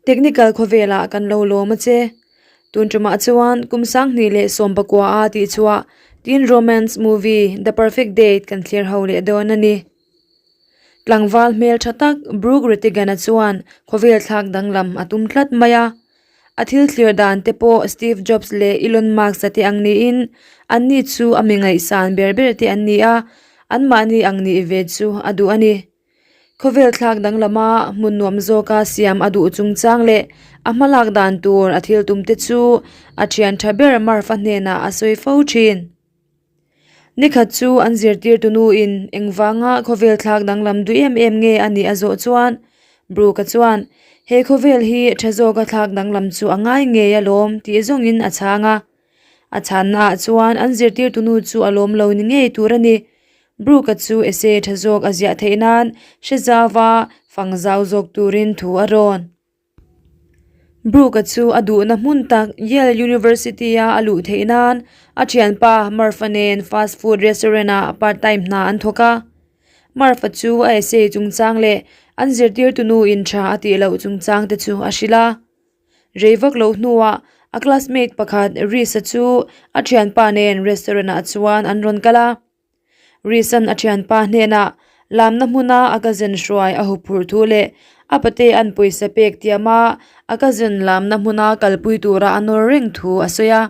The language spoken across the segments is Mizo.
Technical khawvelah kan lo lawm a che. Tun tumah chuan kum 2019 a tihchhuah teen romance movie The Perfect Date kan thlir ho leh dawn a ni. Tlangval hmel tha tak Brooke Retigan-a chuan khawvel thlak danglam a tum tlat mai a. A thil thlir dan te pawh Steve Jobs leh Elon Musk-a te ang niin anni chu a mi ngaihsan ber ber te an ni a, anmahni ang nih ve chu a duh a ni. Khawvel thlak danglama hmun nuam zawka siam a duh chungchang leh a hmalak dan tur a thil tum te chu a thian tha ber Marfa hnenah a sawi fo thin. Nikhat chu an zirtirtu nuin engvanga khawvel thlak danglam duh em em nge a nih a zawh chuan Brooke-a chuan he khawvel hi tha zawka thlak danglam chu a ngai ngei alawm tih zawngin a chhang a. A chhannaah chuan an zirtirtu nu chu a lawm lo ni ngei tur a ni. Brooke-a chu essay tha zawk a ziah theih nan hre zauva fang zau zawk turin thu a rawn. Brooke-a chu a duhna hmun tak Yale University-a a luh theih nan a thianpa Murph-a nen fast food restaurant-ah part time hna an thawk a. Murph-a chu a essay chungchang leh an zirtirtu nu in tha a tih loh chungchang te chu a hrilh a. Rei vak loh hnuah a classmate pakhat Reese-a chu a thianpa nen restaurant-ah chuan an rawn kal a. Reese-a'n a thianpa hnenah lamna hmuna a cousin hruai a huphurh thu leh a pate an pawisa pek tiama a cousin lamna hmuna kalpui tura a nawr reng thu a sawi a.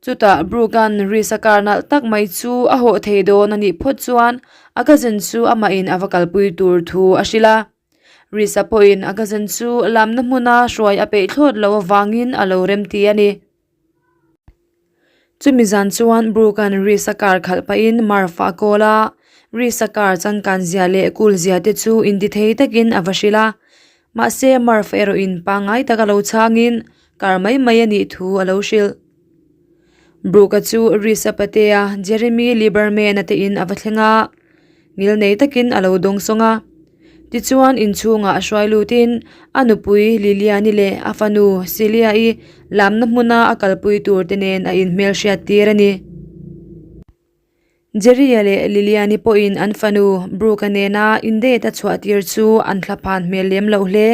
Chutah Brooke-a'n Reese-a kar nalh tak mai chu a hawh thei dawn a nih phawt chuan a cousin chu amahin a va kalpui tur thu a hrilh a. Reese-a pawhin a cousin chu lamna hmuna hruai a peih thlawt loh avangin a lo remti a ni. Chumi zan chuan Brooke-a'n Reese-a car khalh pahin Murph-a a call a, Reese-a car changkan zia leh cool zia te chu intithei takin a va hrilh a. Mahse, Murph erawhin pangngai taka lo chhangin car mai mai a nih thu a lo hrilh. Brooke-a chu Reese-a patea Jeremy Lieberman-a te in a va thleng a. Ngilnei takin a lo dawng sawng a. Tichuan inchhungah a hruai lutin a nupui Liliani leh a fanu Celia-i lamna hmuna a kalpui tur te nen a inhmelhriat tir a ni. Jerry-a leh Liliani pawhin an fanu Brooke-a nena indate a chhuah tir chu an thlaphan hmel lem loh hle.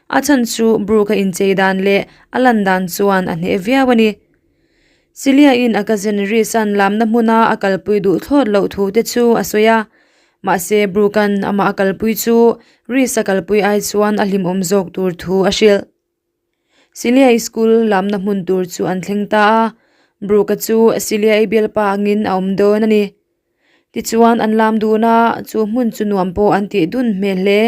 A chhan chu Brooke-a inchei dan leh a lan dan chuan a hneh viau a ni. Celia-in a cousin Reese-a'n lamna hmuna a kalpui duh thlawt loh thu te chu a sawi a. Mahse, Brooke-a'n amah a kalpui chu Reese-a kalpui ai chuan a hlimawm zawk tur thu a hrilh. Celia-i school lamna hmun tur chu an thleng ta a, Brooke-a chu Celia-i bialpa angin a awm dawn a ni. Tichuan, an lam dun a, chu hmun chu nuam pawh an tih dun hmel hle.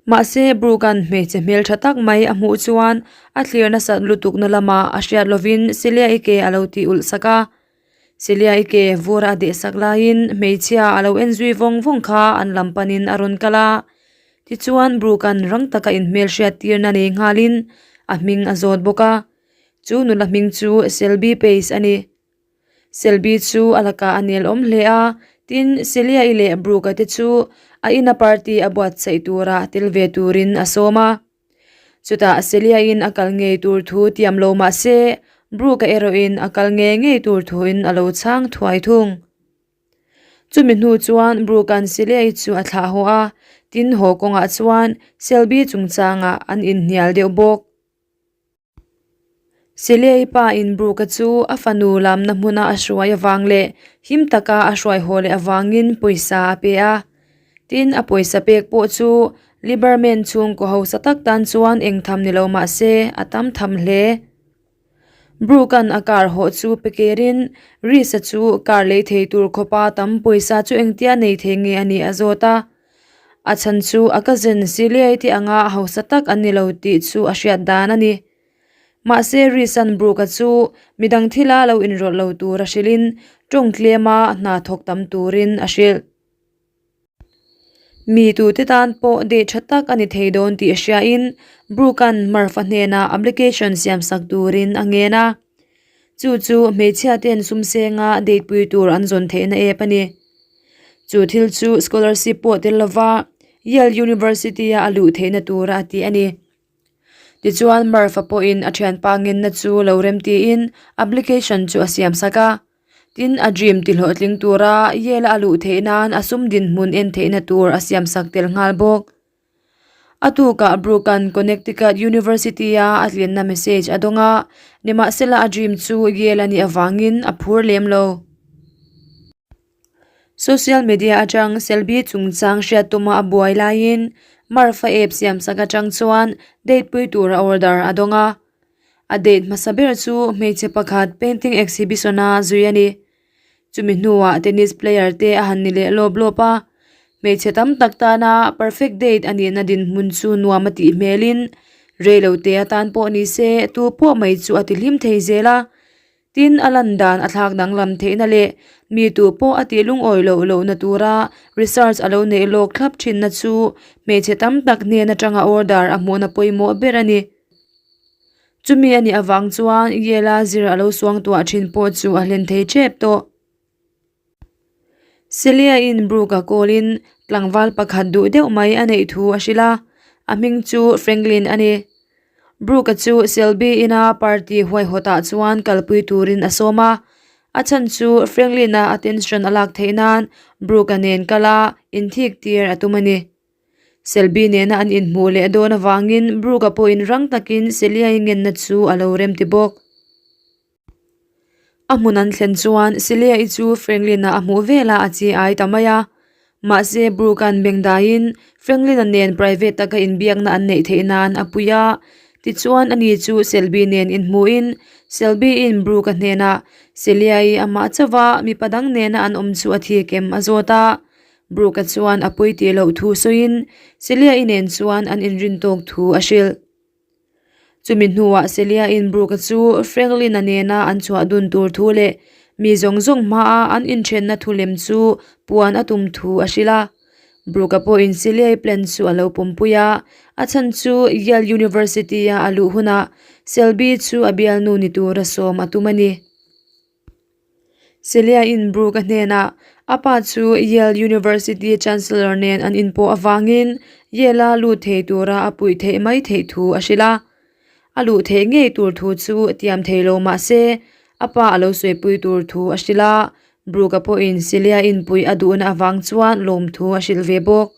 Mahse, Brooke-a'n hmeichhe hmel tha tak mai a hmuh chuan a thlir nasat lutukna lamah a hriat lovin Celia-i ke a lo tih ulh sak a. Celia-i ke vur a deh sak laiin hmeichhia a lo en zui vawng vawng kha an lam panin a rawn kal a. Tichuan, Brooke-a'n rang taka inhmelhriat tirna nei nghalin a hming a zawt bawk a. Chu nula hming chu Selby Pace a ni. Selby chu a lakah a nel awm hle a, tin Celia-i leh Brooke-a te chu a ina party a buatsaih tura tel ve turin a sawm a. Chutah Celia-in a kal ngei tur thu tiam lo mah se, Brooke-a erawhin a kal ngei ngei tur thuin a lo chhang thuai thung. Chumi hnu chuan Brooke-a'n Celia-i chu a thlah haw a, tin haw kawngah chuan Selby chungchangah an inhnial deuh bawk. Celia-i pa in Brooke-a chu a fanu lamna hmuna a hruai avang leh him taka a hruai haw leh avangin pawisa a pe a. Tin, a pawisa pek pawh chu Lieberman chhungkaw hausa tak tan chuan eng tham ni lo mah se a tam tham hle. Brooke-a'n a car hawh chu pe kerin Reese-a chu car lei thei tur khawpa tam pawisa chu engtia nei thei nge a nih a zawt a. A chhan chu a cousin Celia-i te anga hausa tak an ni lo tih chu a hriat dan a ni. Mahse Reese-a'n Brooke-a chu midang thila lo inrawlh lo tur a hrilhin tawng tlema hna thawk tam turin a hrilh. Mi tute tan pawh deh tha tak a ni thei dawn tih a hriain Brooke-a'n Murph-a hnenah application siamsak turin a ngen a. Chu chu hmeichhia ten sumsenga date pui tur an zawn theihna ep a ni. Chu thil chu scholarship pawh tel lova Yale University-a a luh theihna tura a ti a ni. Tichuan Murph-a pawhin a thianpa ngenna chu lo remtiin application chu a siamsak a. Tin, a dream ti hlawhtling tura Yale-a a luh theih nan a sum dinhmun en theihna tur a siamsak tel nghal bawk. A tukah Brooke-a'n Connecticut University-a a tlinna message a dawng a, nimahsela a dream chu Yale a nih avangin a phur lem lo. Social media atang Selby chungchang hriat tuma a buai laiin Murph-a app siamsak atang chuan date pui tura order a dawng a. A date hmasa ber chu hmeichhe pakhat painting exhibition-a zui a ni. Chumi hnuah tennis player te a han ni leh lawp lawp a, hmeichhe tam tak tana perfect date a nihna dinhmun chu nuam a tih hmelin reilo te atan pawh ni se tu pawh mai chu a ti hlim thei zel a. Tin, a lan dan a thlak danglam theihna leh mi tu pawh a tih lungawi loh lohna tura research a lo neih lawk thlap thinna chu hmeichhe tam tak hnen atanga order a hmuhna pawimawh ber a ni. Chumi a nih avang chuan Yale-a zir a lo suang tuah thin pawh chu a hlen thei tep tawh. Celia-in Brooke-a call-in tlangval pakhat duh deuh mai a neih thu a hrilh a, a hming chu Franklin a ni. Brooke-a chu Selby ina party huaihawtah chuan kalpui turin a sawm a, a chhan chu Franklin-a attention a lak theih nan Brooke-a nen kala inthik tir a tum a ni. Selby nena an inhmuh leh dawn avangin Brooke-a pawhin rang takin Celia-i ngenna chu a lo rem ti bawk. A hmun an thlen chuan Celia-i chu Franklin-a a hmuh velah a chi ai ta mai a. Mahse Brooke-a'n bengdaiin Franklin-a nen private taka inbiakna an neih theih nan a pui a. Tichuan ani chu Selby nen inhmuhin Selby-in Brooke-a hnenah Celia-i amah chauha mipa dang nena an awm chu a thik em a zawt a. Brooke-a chuan a pui tih loh thu sawiin Celia-i nen chuan an inrin tawk thu a hrilh. Chumi hnuah Celia-in Brooke-a chu Franklin-a nena an chhuah dun tur thu leh mi zawng zawng hmaa an inthenna thu lem chu puan a tum thu a hrilh a. Brooke-a pawhin Celia-i plan chu a lo pawmpui a, a chhan chu Yale University-a a luh hunah Selby chu a bialnu ni tura sawm a tum a ni. Celia in Brooke-a hnenah a pa chu Yale University Chancellor nen an inpawh avangin Yale-a lut thei tura a puih theih mai theih thu a hrilh a. A luh theih ngei tur thu chu tiam thei lo mah se a pa a lo sawipui tur thu a hrilh a, Brooke-a pawhin Celia in puih a duhna avang chuan lawmthu a hrilh ve bawk.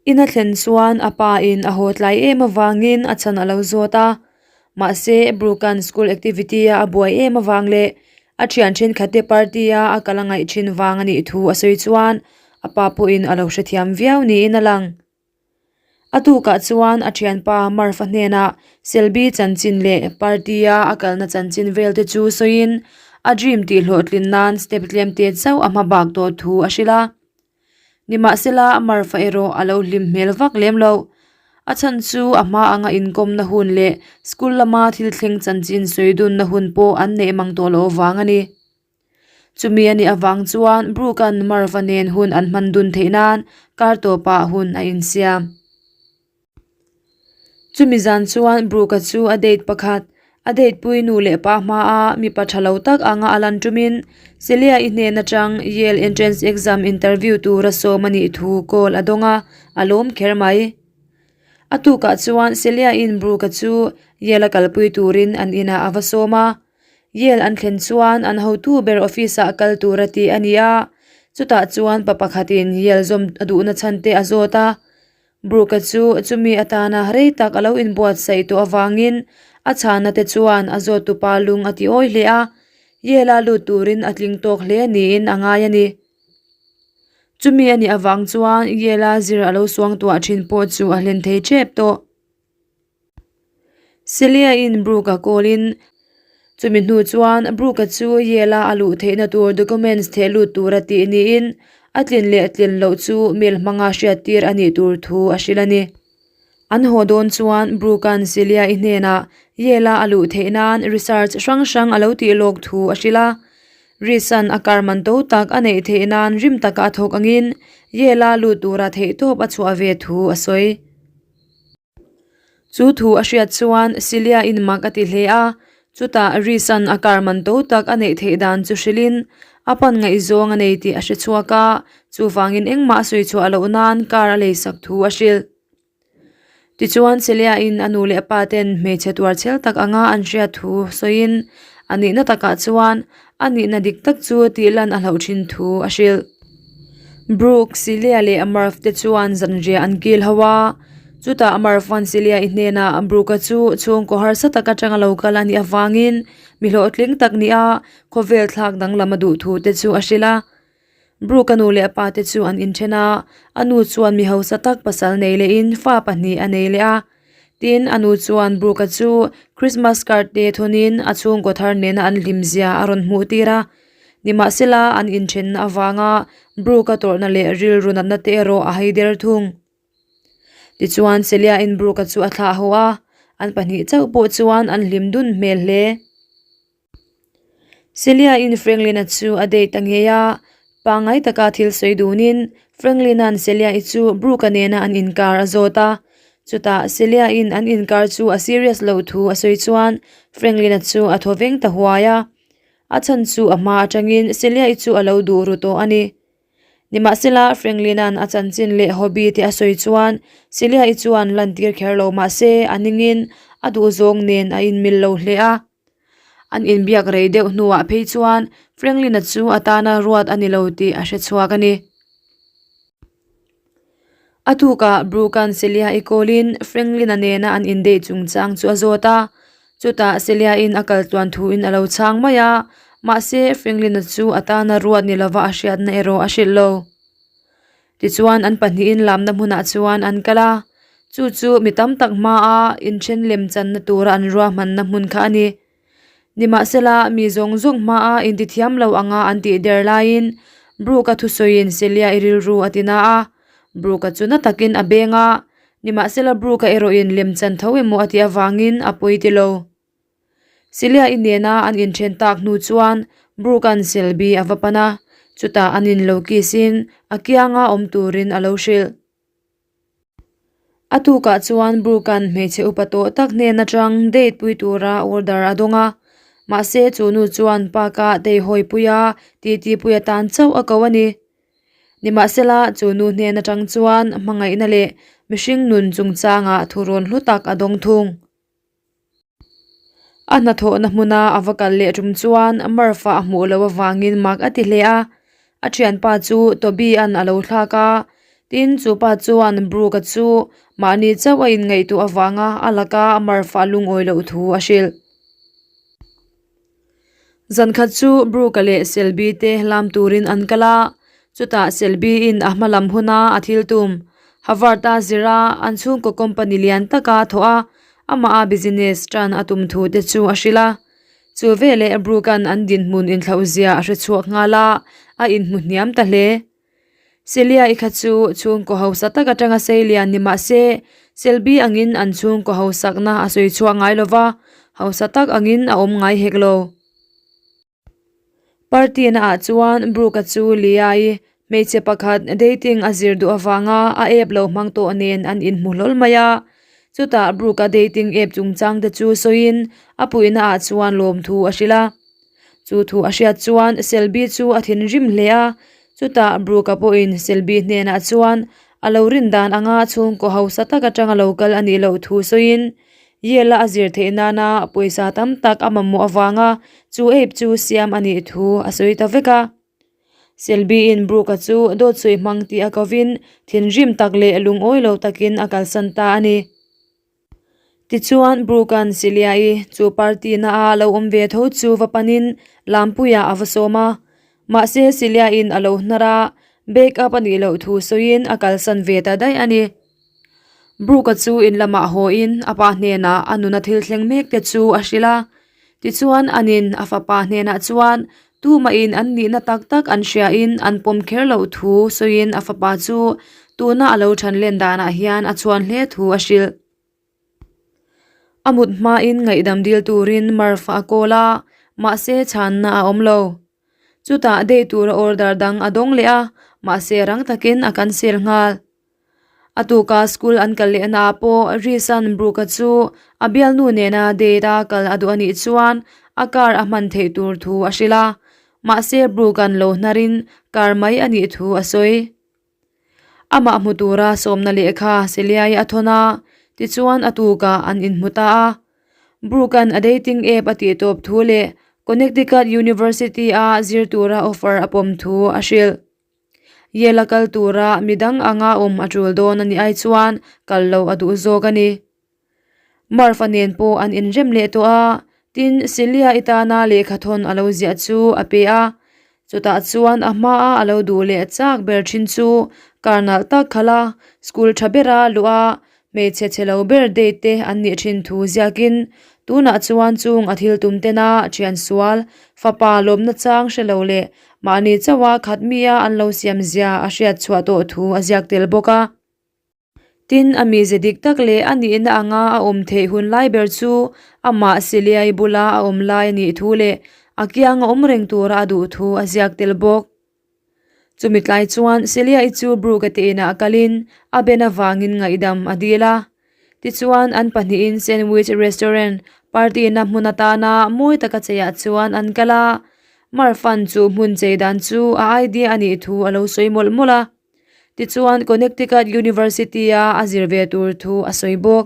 Ina thlen chuan a pa in a haw tlai em avangin a chhan a lo zawt a. Mahse, Brooke-a'n school activity-a a buai em avang leh a thian thenkhatte party-a a kal a ngaih thin vang a nih thu a sawi chuan a pa pawhin a lo hrethiam viau niin a lang. A tukah chuan a thianpa Murph-a hnenah Selby chanchin leh party-a a kalna chanchin vel te chu sawiin a dream tih hlawhtlin nan step tlem te chauh a hma bak tawh thu a hrilh a. Nimahsela, Marfa erawh a lo hlim hmel vak lem lo. A chhan chu a hma anga inkawmna hun leh school lama thil thleng chanchin sawi dunna hun pawh an neih mang tawh loh vang a ni. Chumi a nih avang chuan Brooke-a'n Marfa nen hun an hman dun theih nan kar tawpah hun a insiam. Chumi zan chuan Brooke-a chu a date pakhat, a date pui nu leh pa hmaa mipa tha lo tak anga a lan tumin Celia-i hnen atang Yale entrance exam interview tura sawm a nih thu call a dawng a, a lawm kher mai. A tukah chuan Celia-in Brooke-a chu Yale-a kalpui turin an inah a va sawm a. Yale an thlen chuan an hotu ber office-ah kal tura tih a ni a, chutah chuan pa pakhatin Yale zawm a duhna chhan te a zawt a. Brooke-a chu chumi atana rei tak a lo inbuatsaih tawh avangin a chhana te chuan a zawttupa lung a ti awi hle a, Yale-a lut turin a tling tawk hle niin a ngai a ni. Chumi a nih avang chuan Yale-a zir a lo suang tuah thin pawh chu a hlen thei tep tawh. Celia-in Brooke-a call-in chumi hnu chuan Brooke-a chu Yale-a a luh theihna tur documents theh lut tura tih niin a tlin leh tlin loh chu mail hmanga hriattir a nih tur thu a hrilh a ni. An haw dawn chuan Brooke-a'n Celia-i hnenah Yale-a a luh theih nan research hrang hrang a lo tih lawk thu a hrilh a. Reese-a'n a kar man to tak a neih theih nan rim taka a thawk angin Yale-a lut tura theihtawp a chhuah ve thu a sawi. Chu thu a hriat chuan Celia in mak a ti hle a, chutah Reese-a'n a car man to tak a neih theih dan chu hrilhin a pan ngaihzawng a nei tih a hre chhuak a, chuvangin engmah a sawi chhuah loh nan car a leisak thu a hrilh. Tichuan Celia-in a nu leh a pa ten hmeichhe tuar chhel tak anga an hriat thu sawiin a nihna takah chuan a nihna dik tak chu tih lan a hlauh thin thu a hrilh. Brooke, Celia leh Murph te chuan zanriah an kil ho a. Chutah Marfan Celia-i hnenah Brooke-a chu chhungkaw harsa tak atanga lo kal a nih avangin mi hlawhtling tak nia khawvel thlak danglam a duh thu te chu a hrilh a. Brooke-a nu leh a pa te chu an inthen a, a nu chuan mi hausa tak pasal nei lehin fa pahnih a nei leh a. Tin, a nu chuan Brooke-a chu Christmas card te thawnin a chhungkaw thar nena an hlimzia a rawn hmuh tir a. Nimahsela, an inthenna avanga Brooke-a tawrhna leh rilru natna te erawh a haider thung. Tichuan, Celia-in Brooke-a chu a thlah haw a, an pahnih chauh pawh chuan an hlim dun hmel hle. Celia-in Franklin-a chu a date ta ngei a, pangngai taka thil sawi dunin Franklin-a'n Celia-i chu Brooke-a nena an inkar a zawt a. Chutah Celia-in an inkar chu a serious loh thu a sawi chuan Franklin-a chu a thaw veng ta huai a. A chhan chu a hma atangin Celia-i chu a lo duh ru tawh a ni. Nimahsela, Franklin-a'n a chanchin leh hobby te a sawi chuan Celia-i chuan lantir kher lo mahse a ningin a duhzawng nen a inmil lo hle a. An inbiak rei deuh hnuah phei chuan Franklin-a chu a tana ruat a ni lo tih a hre chhuak a ni. A tukah Brooke-a'n Celia-i call-in Franklin-a nena an indate chungchang chu a zawt a. Chutah Celia-in a kal tluan thuin a lo chhang mai a, mahse Franklin-a chu a tana ruat ni lova a hriatna erawh a hrilh lo. Tichuan an pahnihin lamna hmunah chuan an kal a, chu chu mi tam tak hmaa inthen lem channa tura an ruahmanna hmun kha a ni. Nimahsela, mi zawng zawng hmaa intithiam lo anga an tih der laiin Brooke-a thusawiin Celia-i rilru a ti na a. Brooke-a chu na takin a beng a, nimahsela Brooke-a erawhin lemchan tho emaw a tih avangin a pawi ti lo. Celia-i nena an inthen tak hnu chuan Brooke-a'n Selby a va pan a, chutah an in lo kiss-in a kianga awm turin a lo hrilh. A tukah chuan Brooke-a'n hmeichhe upa tawh tak hnen atang date pui tura order a dawng a, mahse chu nu chuan park-a teihawi pui a titi pui atan chauh a ko a ni. Nimahsela, chu nu hnen atang chuan hmangaihna leh mihring nun chungchangah thurawn hlu tak a dawng thung. A hnathawhna hmuna a va kal leh tum chuan Murph-a a hmuh loh avangin mak a ti hle a. A thianpa chu Toby-a'n a lo thlak a, tin chu pa chuan Brooke-a chu mahni chauh a inngaihtuah avanga a laka Murph-a lungawi loh thu a hrilh. Zankhat chu Brooke-a leh Selby te lam turin an kal a, chutah Selby-in a hma lam huna a thil tum Havard-a zira an chhungkaw company lian taka thawh a, amah a business tan a tum thu te chu a hrilh a. Chu veleh Brooke-a'n an dinhmun inthlauh zia a hre chhuak nghal a, a inhmu hniam ta hle. Celia-i kha chu chhungkaw hausa tak atanga sei lian ni mah se, Selby angin an chhungkaw hausakna a sawi chhuak ngai lo va, hausa tak angin a awm ngai hek lo. Party naah chuan Brooke-a chu Leah-i hmeichhe pakhat dating a zir duh avanga a app lo hmang tawh nen an inhmu hlawl mai a. Chutah Brooke-a dating app chungchang te chu sawiin a puihnaah chuan lawmthu a hrilh a. Chu thu a hriat chuan Selby chu a thinrim hle a, chutah Brooke-a pawhin Selby hnenah chuan a lo rin dan anga chhungkaw hausa tak atanga lo kal a nih loh thu sawiin Yale-a a zir theih nana pawisa tam tak a mamawh avanga chu ape chu siam a nih thu a sawi ta vek a. Selby-in Brooke-a chu dawt sawi hmang tih a kovin thinrim tak leh lungawi lo takin a kalsan ta a ni. Tichuan, Brooke-a'n Celia-i chu party na a lo awm ve tho chu va panin Lampuiah a va sawm a. Mahse, Celia-in a lo hnar a, bake up a nih loh thu sawiin a kalsan ve ta daih a ni. Brooke-a chu in lamah hawiin a pa hnenah a nuna thil thleng mek te chu a hrilh a. Tichuan, anin a fapa hnenah chuan tumahin an nihna tak tak an hriain an pawm kher loh thu sawiin a fapa chu tuna a lo than len danah hian a chhuan hle thu a hrilh. A mut hmain ngaihdam dil turin Murph a call a, mahse chhanna a awm lo. Chutah dei tura order dang a dawng leh a, mahse rang takin a cancel nghal. A tuka school an kal leh naah pawh Reese-a'n Brooke-a chu a bialnu nena date a kal a duh a nih chuan a car a hman theih tur thu a hrilh a, mahse Brooke-a'n lo hnarin car mai a nih thu a sawi. Amah hmu tura sawmna lehkha Celia-i a thawn a, tichuan a tukah an inhmu ta a. Brooke-a'n a dating app a tih tawp thu leh Connecticut University-a zir tura offer a pawm thu a hrilh. Yale-a kal tura midang anga awm a tul dawn a nih ai chuan kal loh a duh zawk a ni. Murph-a nen pawh an inrem leh tawh a, tin Celia-i tana lehkhathawn a lo ziah chu a pe a. Chutah chuan a hmaa a lo duh leh chak ber thin chu kar nalh tak khalh a, school tha bera luh a, hmeichhe chhe lo ber date te an nih thin thu ziakin tunah chuan chung a thil tum tena thian sual fapa lawmna chang hre lo leh mahni chauha khat mia an lo siam zia a hriat chhuah tawh thu a ziak tel bawk a. Tin, a mize dik tak leh a nihna anga a awm theih hun lai ber chu amah Siliai bula a awm lai a nih thu leh a kianga awm reng tura a duh thu a ziak tel bawk. Chumi tlai chuan Siliai chu Brooke-a te inah kalin a ben avangin ngaihdam a dil a. Tichuan, an pahnihin sandwich restaurant party-na hmun atana mawi taka cheiah chuan an kal a. Marfan chu hmun chei dan chu a idea a nih thu a lo sawi mawlh mawlh a. Tichuan, Connecticut University-a a zir ve tur thu a sawi bawk.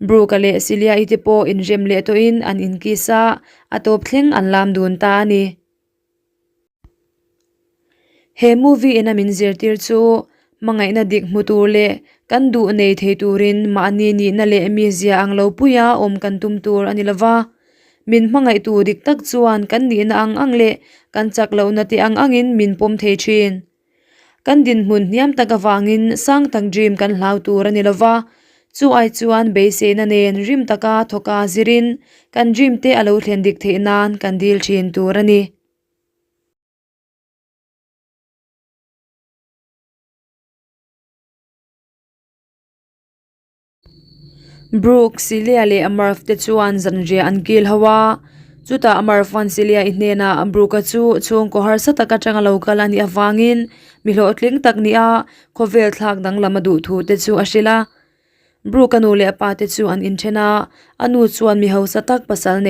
Brooke-a leh Celia-i te pawh inrem leh tawhin an inkiss a, a tawp thleng an lam dun ta a ni. He movie ina min zirtir chu hmangaihna dik hmu tur leh kan duh nei thei turin mahni nihna leh mizia ang lo puia awm kan tum tur a ni lova. Min hmangaihtu dik tak chuan kan nihna ang ang leh kan chak lohna te ang angin min pawm thei thin. Kan dinhmun hniam tak avangin sang tak dream kan hlau tur a ni lova, chu ai chuan beiseina nen rim taka thawka zirin kan dream te a lo thlen dik theih nan kan dil thin tur a ni. Brooke, Celia leh Murph te chuan zanriah an kil ho a. Chutah Murph-a'n Celia-i hnenah Brooke-a chu chhungkaw harsa tak atanga lo kal a nih avangin mi hlawhtling tak nia khawvel thlak danglam a duh thu te chu a hrilh a. Brooke-a nu leh a pa te chu an inthen a, a nu chuan mi hausa tak pasal nei.